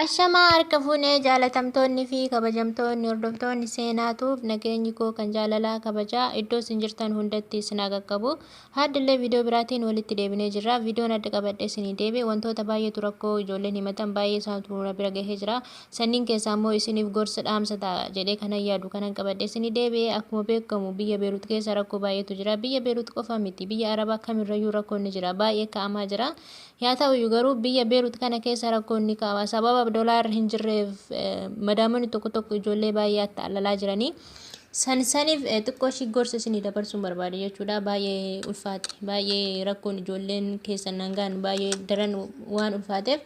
Ashamaa harka fuunee jaalatamtoonni fi kabajamtoonni hordoftoonni Seenaa Tube nageenyi koo kan jaalalaa kabajaa iddoo isin jirtan hundatti isin haa qaqqabu. Haddillee viidiyoo biraatiin walitti deebinee jirra. Viidiyoon adda qabadhee isinii deebi'e wantoota baay'eetu rakkoo ijoolleen himatan baay'ee isaantu na bira gahee jira. Sanniin keessaa immoo isiniif gorsa dhaamsa ta'a jedhee kanan yaadu kanan qabadhee isinii deebi'e. Akkuma beekamu biyya Beerut keessa rakkoo baay'eetu jira. Biyya Beerut qofa miti, biyya Arabaa kamirrayyuu rakkoon ni jira. Baay'ee ka'amaa jira. Yaa ta'uyyu garuu biyya Beerut kana keessa rakkoon ni ka'ama. Sababa dolaarri hin jirreef madaamonni tokko tokko ijoollee baay'ee attaalalaa jiranii. San saniif xiqqoo ishii gorsa isinii dabarsuun barbaade jechuudha. Baay'ee ulfaate. Baay'ee rakkoon ijoolleen keessan nangaan baay'ee daran waan ulfaateef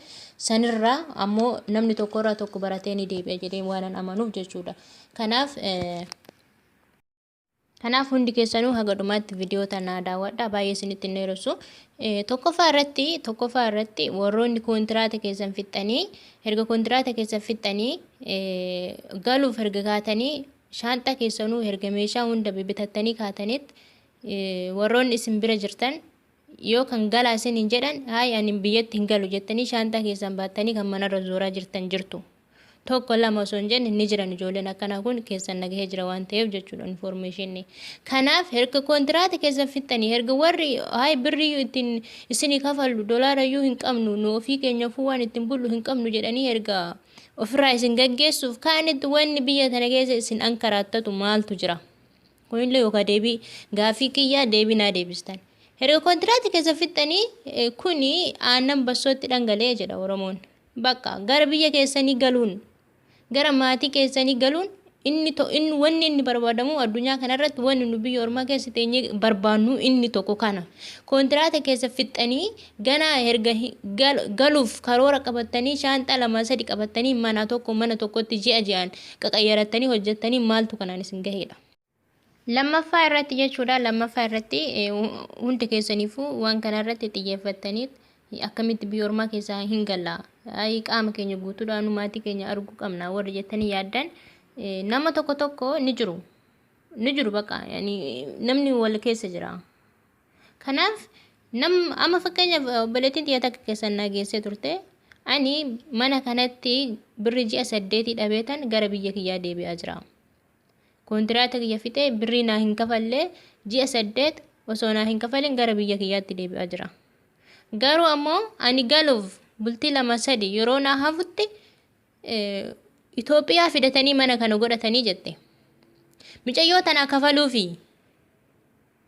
sanirraa ammoo namni tokkorraa tokko baratee ni deebi'a jedhee waanan amanuuf jechuudha. Kanaaf Kanaaf hundi keessanuu haga dhumaatti viidiyoo tana daawwadhaa, baay'ee isinitti hin dheeressu. Tokkoffaa irratti warroonni koontiraata keessan fixxanii, erga koontiraata keessan fixxanii galuuf erga kaatanii, shaanxaa keessanuu erga meeshaa hunda bitattanii kaatanitti, warroonni isin bira jirtan yoo kan galaa isin hin jedhan, "Hayi, ani biyyatti hin galu" jettanii shaanxaa keessan baattanii kan manarra zooraa jirtan jirtu. Tokko lama osoo hin jenne ni jiran ijoolleen akkanaa kun, keessan nagahee jira waan ta'eef jechuudha informationni. Kanaaf erga koontiraata keessan fixxanii, erga warri "Hayi, birrii ittiin isinii kafallu dolaarayyuu hin qabnu, nu ofii keenyaafuu waan ittiin bullu hin qabnu" jedhanii erga ofirraa isin gaggeessuuf kaanitti, wanni biyya tana keessa isin ankaraattatu maaltu jira? Kunillee yookaan deebii gaaffii kiyyaa deebii naa deebistan. Erga koontiraata keessa fixxanii, kuni aannan bassootti dhangala'ee jedha Oromoon. Bakka gara biyya keessanii galuun, gara maatii keessanii galuun, inni to inni wanni inni barbaadamu addunyaa kanarratti, wanni nu biyya ormaa keessa teenyee barbaannu inni tokko kana. Koontiraata keessa fixxanii ganaa erga galuuf karoora qabattanii, shaanxaa lama sadi qabattanii, mana tokko mana tokkotti ji'a ji'aan qaqayyarattanii hojjettanii maaltu kanaan isin gaheedha? Lammaffaa irratti jechuudha. Lammaffaa irratti hundi keessaniifuu waan kana irratti xiyyeeffattanii, akkamitti biyya ormaa keessaa hin galla, ayi qaama keenya guutuudhaan maatii keenya arguu qabna warri jettanii yaaddan, nama tokko tokko ni jiru. Ni jiru bakka namni wal keessa jira. Kanaaf nam amma fakkeenyaaf obboleettiin xiyya takka keessan na geessee turte, "Ani mana kanatti birri ji'a 8 dhabeetan gara biyya kiyyaa deebi'aa jira. Kontiraata kiyya fixee birrii naa hin kafallee, ji'a 8 osoo naa hin kafalin gara biyya kiyyaatti deebi'aa jira. Garuu ammoo ani galuuf bultii 2 3 yeroo naa hafutti Itoophiyaa fidatanii mana kana godhatanii" jette. Micayyoo tanaa kafaluufi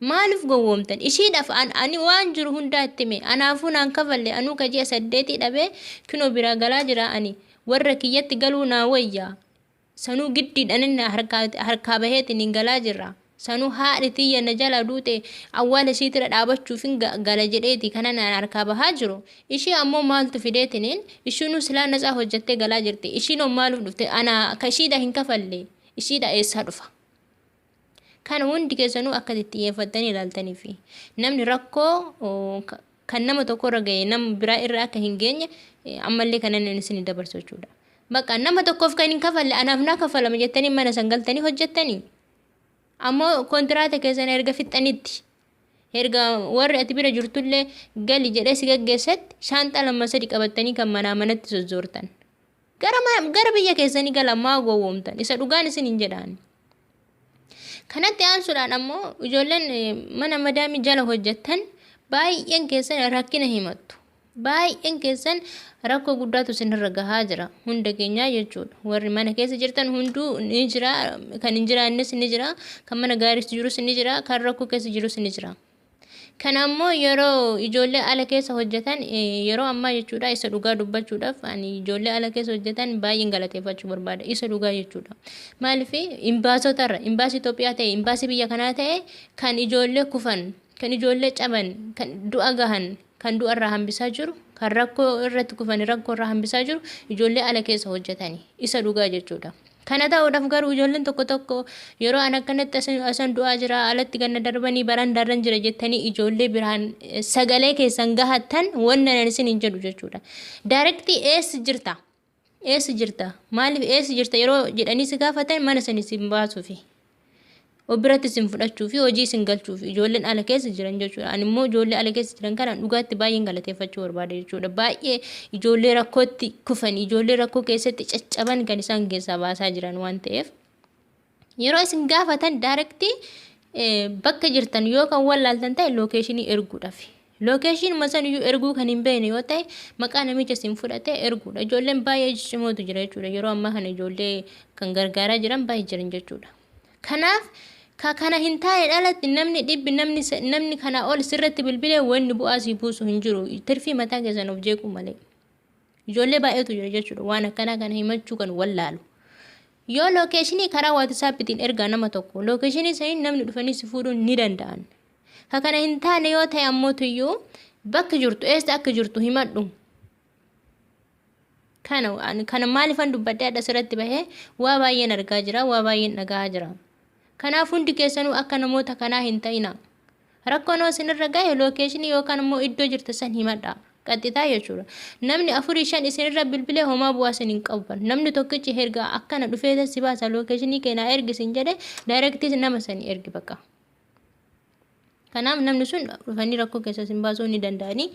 maaliif gowwoomtan? Ishiidhaaf ani waan jiru hundaa itti hime. "Anaafuu naan kafalle, anuu ka ji'a 8 dhabee kinoo biraa galaa jira, ani warra kiyyatti galuu naa wayya. Sanuu giddiidhaan inni harkaa baheetiin hin galaa jirra. Sanuu haadhi tiyya na jala duute, awwaala ishiitira dhaabachuuf hin gala jedheeti kanan an harkaa bahaa jiru." Ishii ammoo maaltu fideetiniin? Ishiinuu silaa natsaa hojjettee galaa jirti. Ishiinoo maaluuf dhufte? Ana ka ishiidha hin kafalle, ishiidha eessaa dhufa? Kana hundi keessanuu akka itti xiyyeeffattanii ilaaltanii fi namni rakkoo kan nama tokko irra ga'e nama biraa irra akka hin geenye ammallee kanan inni isin dabarsu jechuudha. Bakka nama tokkoof kan hin kafalle anaaf naa kafalama jettanii mana san galtanii hojjettanii, ammoo kontiraata keessan erga fixxanitti, erga warri ati bira jirtullee gali jedhee si gaggeessetti, shaanxaa lama sadi qabattanii kan manaa manatti sozzoortan. Gara biyya keessanii gala, maa gowwoomtan? Isa dhugaan isin hin jedhaan. Kanatti aansuudhaan ammoo ijoolleen mana madaamii jala hojjettan baay'een keessan rakkina himattu. Baay'een keessan rakkoo guddaatu isinirra gahaa jira. Hunda keenyaa jechuudha. Warri mana keessa jirtan hunduu ni jira. Kan hin jiraannes ni jira. Kan mana gaariis jirus ni jira. Kan rakkoo keessa jirus ni jira. Kana ammoo yeroo ijoollee ala keessa hojjetan yeroo ammaa jechuudha, isa dhugaa dubbachuudhaaf ani ijoollee ala keessa hojjetan baay'een galateeffachuu barbaada, isa dhugaa jechuudha. Maaliif imbaasotarra, imbaasii Itoophiyaa ta'e, imbaasii biyya kanaa ta'e, kan ijoollee kufan, kan ijoollee caban, kan du'a gahan, kan du'arraa hambisaa jiru, kan rakkoo irratti kufan rakkoo irraa hambisaa jiru ijoollee ala keessa hojjetani, isa dhugaa jechuudha. Kana ta'uudhaaf garuu ijoolleen tokko tokko yeroo an akkanatti asan du'aa jira, alatti ganna darbanii barandaarran jira jettanii ijoollee biraan sagalee keessan gahattan, wanna nan isin hin jedhu jechuudha. Direct "Eessa jirta? Eessa jirta? Maaliif eessa jirta?" yeroo jedhanii si gaafatan, mana sani si baasuufi. Of biratti isin fudhachuu fi hojii isin galchuuf ijoolleen ala keessa jiran jechuudha. Ani immoo ijoollee ala keessa jiran kana dhugaatti baay'een galateeffachuu barbaada jechuudha. Baay'ee ijoollee rakkootti kufan, ijoollee rakkoo keessatti caccaban kan isaan keessaa baasaa jiran waan ta'eef. Yeroo isin gaafatan daarektii bakka jirtan yoo kan wallaaltan ta'e lookeeshinii erguudhaaf. Lookeeshinuma san iyyuu erguu kan hin beekne yoo ta'e maqaa namicha isin fudhate erguudha. Ijoolleen baay'ee ciccimootu jira jechuudha. Yeroo ammaa kana ijoollee kan gargaaraa jiran baay'ee jiran jechuudha. Kanaaf ka kana hin taane dhalatti namni dhibbi namni namni kanaa ol sirratti bilbilee wanni bu'aa sii buusu hin jiru. Tirfii mataa keessan of jeequu malee. Ijoollee baay'eetu jira jechuudha waan akkanaa kana himachuu kan wallaalu. Yoo lookeeshinii karaa waatisaappitiin ergaa nama tokko lookeeshinii saniin namni dhufanii si fuudhuu ni danda'an. Ka kana hin taane yoo ta'e ammoo tuyyuu bakka jirtu eessa akka jirtu himadhu. Kana kana maalifan dubbadhee hadha asirratti bahee waa baay'een argaa jira waa baay'een dhaga'aa jira. Kanaaf hundi keessanuu akka namoota kanaa hin ta'ina. Rakkoon yoo isinirra gahe lookeeshinii yookaan immoo iddoo jirtu san himadha. Qaxxitaa jechuudha. Namni afurii shan isinirra bilbilee homaa bu'aa isin hin qabu. Namni tokkichi erga akkana dhufee si baasa lookeeshinii kee naa ergi sin jedhe daayirektii nama sanii ergi bakka. Kanaaf namni sun dhufanii rakkoo keessa isin baasuu ni danda'anii.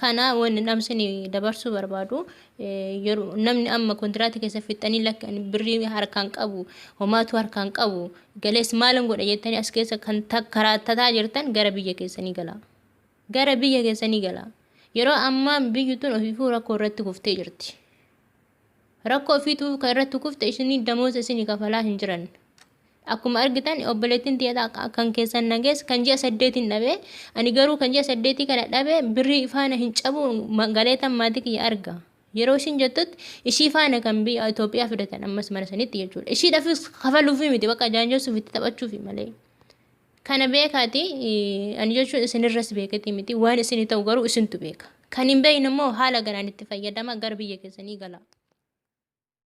Kana wanni dhamsini dabarsuu barbaadu yeroo namni amma kontiraata keessa fixxanii lakka birrii harkaan qabu homaatu harkaan qabu galees maalan godha jettanii as keessa kan karaattataa jirtan gara biyya keessanii gala. Gara biyya keessanii gala. Yeroo ammaa biyyi tun ofiifuu rakkoo irratti kuftee jirti. Rakkoo ofiituu kan irratti kufte isinii damooza isinii kafalaa hin jiran. Akkuma argitan obboleettiin tiyya kan keessan nagees kan ji'a saddeetiin dhabe ani garuu kan ji'a saddeetii kana dhabe birrii faana hin cabu galeetan maatii kiyya arga. Yeroo ishiin jettutti ishii faana kan biyya Itoophiyaa fidatan ammas mana sanitti jechuudha. Ishiidhaafis kafaluufi miti bakka jaanjessuuf itti taphachuufi malee. Kana beekaati ani jechuun isinirras beekati miti waan isinii ta'u garuu isintu beeka. Kan hin beekne immoo haala ganaan itti fayyadama gara biyya keessanii gala.